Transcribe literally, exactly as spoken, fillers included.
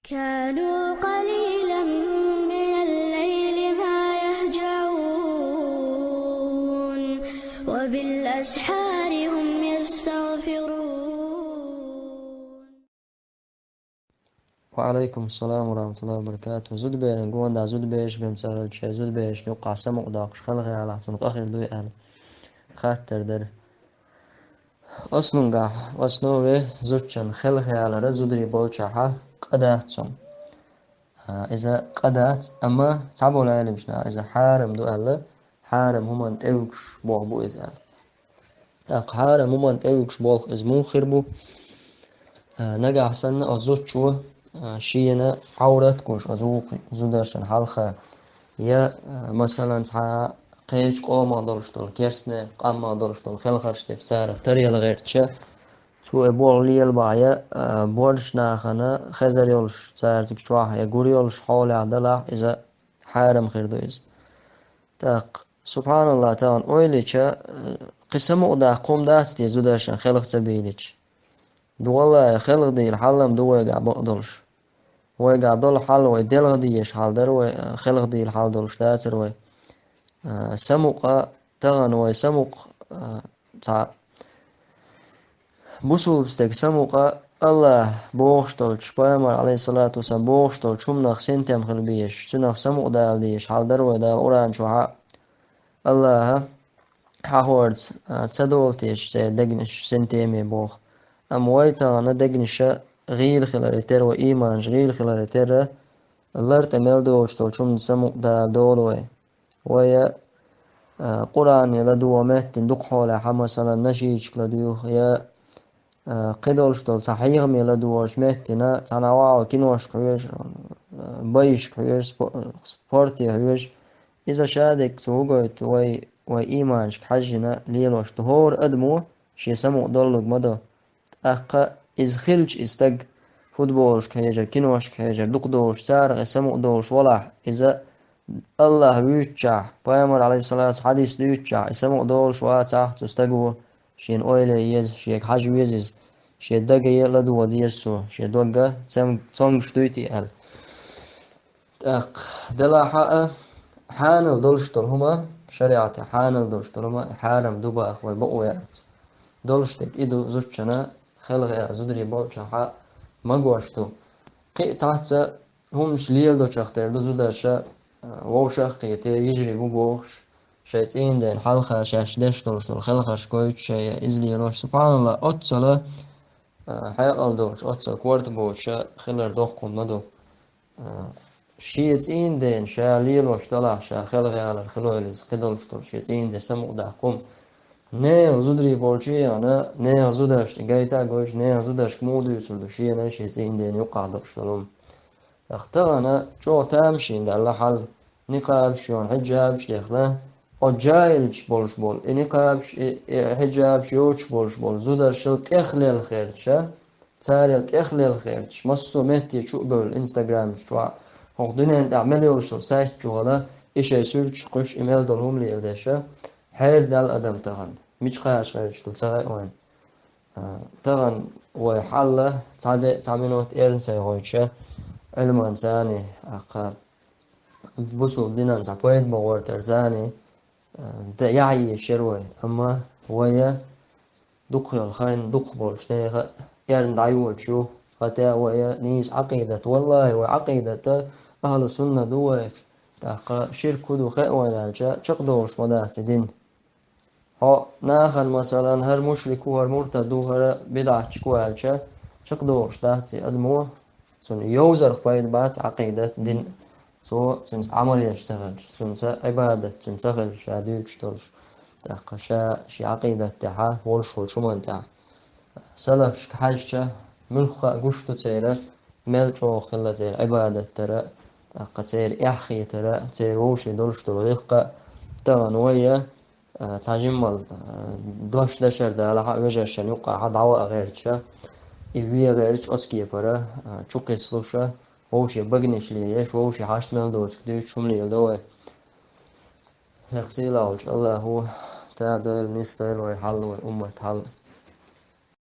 كانوا قليلا من الليل ما يهجعون، وبالأسحار هم يستغفرون. وعليكم السلام ورحمة الله وبركاته. Зудберан гонда зудбеш бем царалча зудбеш нука самукъдакъш халгъяла цун къахир дуй ан. Хаттар дар. Оснунгахь, основе зудчун хелхаялара зудри болчахьа къа дац цун. А, иза къа дац, амма цхьаболу аьллачу наха иза хьарам ду аьлла, хьарам хӀуманна тӀевуьгуш болх бу иза аьлла. ТӀаккха хьарам хӀуманна тӀевуьгуш болх иза муха хир бу? А, нагахь санна оцу зудчо, а, шена Ӏаврат гуш оцу вукху зударшна хьалха, я, а, масалан, цхьа кхечу къомах долуш долу, керстне къаммах долуш долу хелхарш тӀе цара таръяла гӀертача, цо и болх лелабахь я, а, борш нахана хезар йолуш цаьрциг чохь я гур йолуш хьолехь далахь, иза хьарам хир ду иза. ТӀаккха, субханалла, тахана ойлича, а, кхин самукъадаккха хӀума дац те зударшна хелха ца бийлича? Ду валлахӀи, хелха дийла хьал-м ду вайгахь бакъдолуш. Вайгахь долу хьал вай делха дезаш хьал дара вай, а, хелха дийла хьал долуш дацара вай. А, самукъа, тахана вай самукъа, а, цхьа бусулба стеган самукъа АллахӀа бохуш долчу, пайхамар, алейхиссалату вассалам, бохуш долчу хӀуманах синтем хила безаш, цунах самукъадала дезаш хьал дара вай Дала Къуръан чохь а. АллахӀа хьахорца, а, ца долу теша церан дегнаш синтеме боху. Амма вай тахана дегнаша гӀийла хиларе терра, вай ийманаш гӀийла хиларе терра, лар тӀе мел доцуш долчу хӀуманна самукъадала долу вай. Вай, а, Къуръане ладугӀу меттина дукха хьолехь, масалан, нашидашка ладуьйху, я, а, кхидолуш долу цхьа хьехаме ладугӀуш меттина, цхьана вахьа киношка хьоьжу, а, байишка хьоьжу, спо-, спорте хьоьжу. Иза шадерг цо хӀу гойту вай, вай ийманашка хьаьжжина лелош ду. ХӀора адамо шен самукъа доллуг ма до. ТӀаккха иза хилча, и стаг футболашка хьежар, киношка хьежар, дукха долуш, царах и самукъа долуш валахь, иза АллахӀа вуьйцучохь, пайхамар, алейхиссалату, хьадис дуьйцучохь, и самукъа долуш вацахь, цу стаго шена ойла е еза, шега хьажа веза иза, шен дага е ладогӀа деза цо, шен догга цам-, цомгуш дуй те аьлла. ТӀаккха, делахь а, хьанал долуш долу хӀума, шариӀатехь хьанал долуш долу хӀума, хьарам ду баха вай бакъо яц. Долуш дерг и ду, зудчунна хелхаялара зударий болчохь а магош ду. Кхин а цхьацца хӀуманаш леладочух тера ду зударша, а, вовшах а кхета, йижарий бу бохуш, шайн цӀийнан ден хьалха шаьш деш долуш долу хелхарш гойтуш, шайн иза лелош. Субханалла, оццала, а, хьекъал доцуш, оццала корта боцуша хилар доккха хӀума ма ду. А, шен цӀийнан ден ша лелош далахь, ша хелхаялара хилойла иза, кхидолуш долу шен цӀийнан ден самукъадаккха хӀума. Нехан зударий болчу а яхана, нехан зударшна гайта а гойтуш, нехан зударшка муха дуьйцур ду шена шен цӀийнан ден юккъахь долуш долу хӀума. ТӀаккха тахана чӀогӀа тамашийна даьлла хьал, никъабаш йохна, хьиджабаш дехна, оцу жаьхӀилча болуш болу, и никъабаш, и, и хьиджабаш йоцуш болуш болу зударшал тӀехлелхарча, царел тӀехлелхарча, массо а метте чу а бевлла, Инстаграмаш чохь а, хӀокху дуьненна тӀехь мел йолуш йолу сайт чухула, и шайн суьрташ кхуьйсуш, и мел долу хӀума леладеша, хьерадаьлла адам тахана. Мича кхача гӀерташ ду, ца хаьа вайна. А, тахана вай хьалла цхьа де, цхьа минот эрна сай гӀойтуша, Ӏилман царний, аккха, бусул динан цхьа пайда ма гӀортар царний, а, да, яхьийша яра вай, амма вай дукха йолу хайн дукха болчу нехан эрна дӀайолуш ю, хӀета вай нийса Ӏакъидат, валлахӀи, вай Ӏакъидата ахьлу сунна ду вай, тӀаккха ширк хӀу ду хаьа вайна аьлча, чекхдолуш ма дац и дин. Хьо нахана, масалан, хӀара мушрик ву, хӀара муртад ву, хӀара бидӀатчик ву аьлча, чекхдолуш дац и адамо, цунна йовзарх пайда бац Ӏакъидат, дин, цо цуьнца Ӏамал еш ца хилча, цуьнца Ӏибадат, цуьнца ца хилча, ша дуьйцуш долуш, тӀаккха ша шен Ӏакъидат тӀехьа, волуш волчу хӀуманна тӀехьа. Салафашка хьаьжча, муьлхха а гуш ду церан, мел чӀогӀа хилла церан Ӏибадат дара, тӀаккха церан эхь хетара, церан вовшийн долуш долу гӀиллакх а, тахана вай а, цхьа жиммал, а, дош дашар далахь а, вежаршна юккъахь а дӀаваа гӀерташ, и вен гӀерташ оцу кепара, а, чу кхиссалуш, вовшийн баганаш лелош, вовшийн хьашт мел доцург дуьйцуш хӀума леладо вай. Хьекъ сийлахь волчу АллахӀо тадойла, нисдойла вай хьал, вай уммат хьал.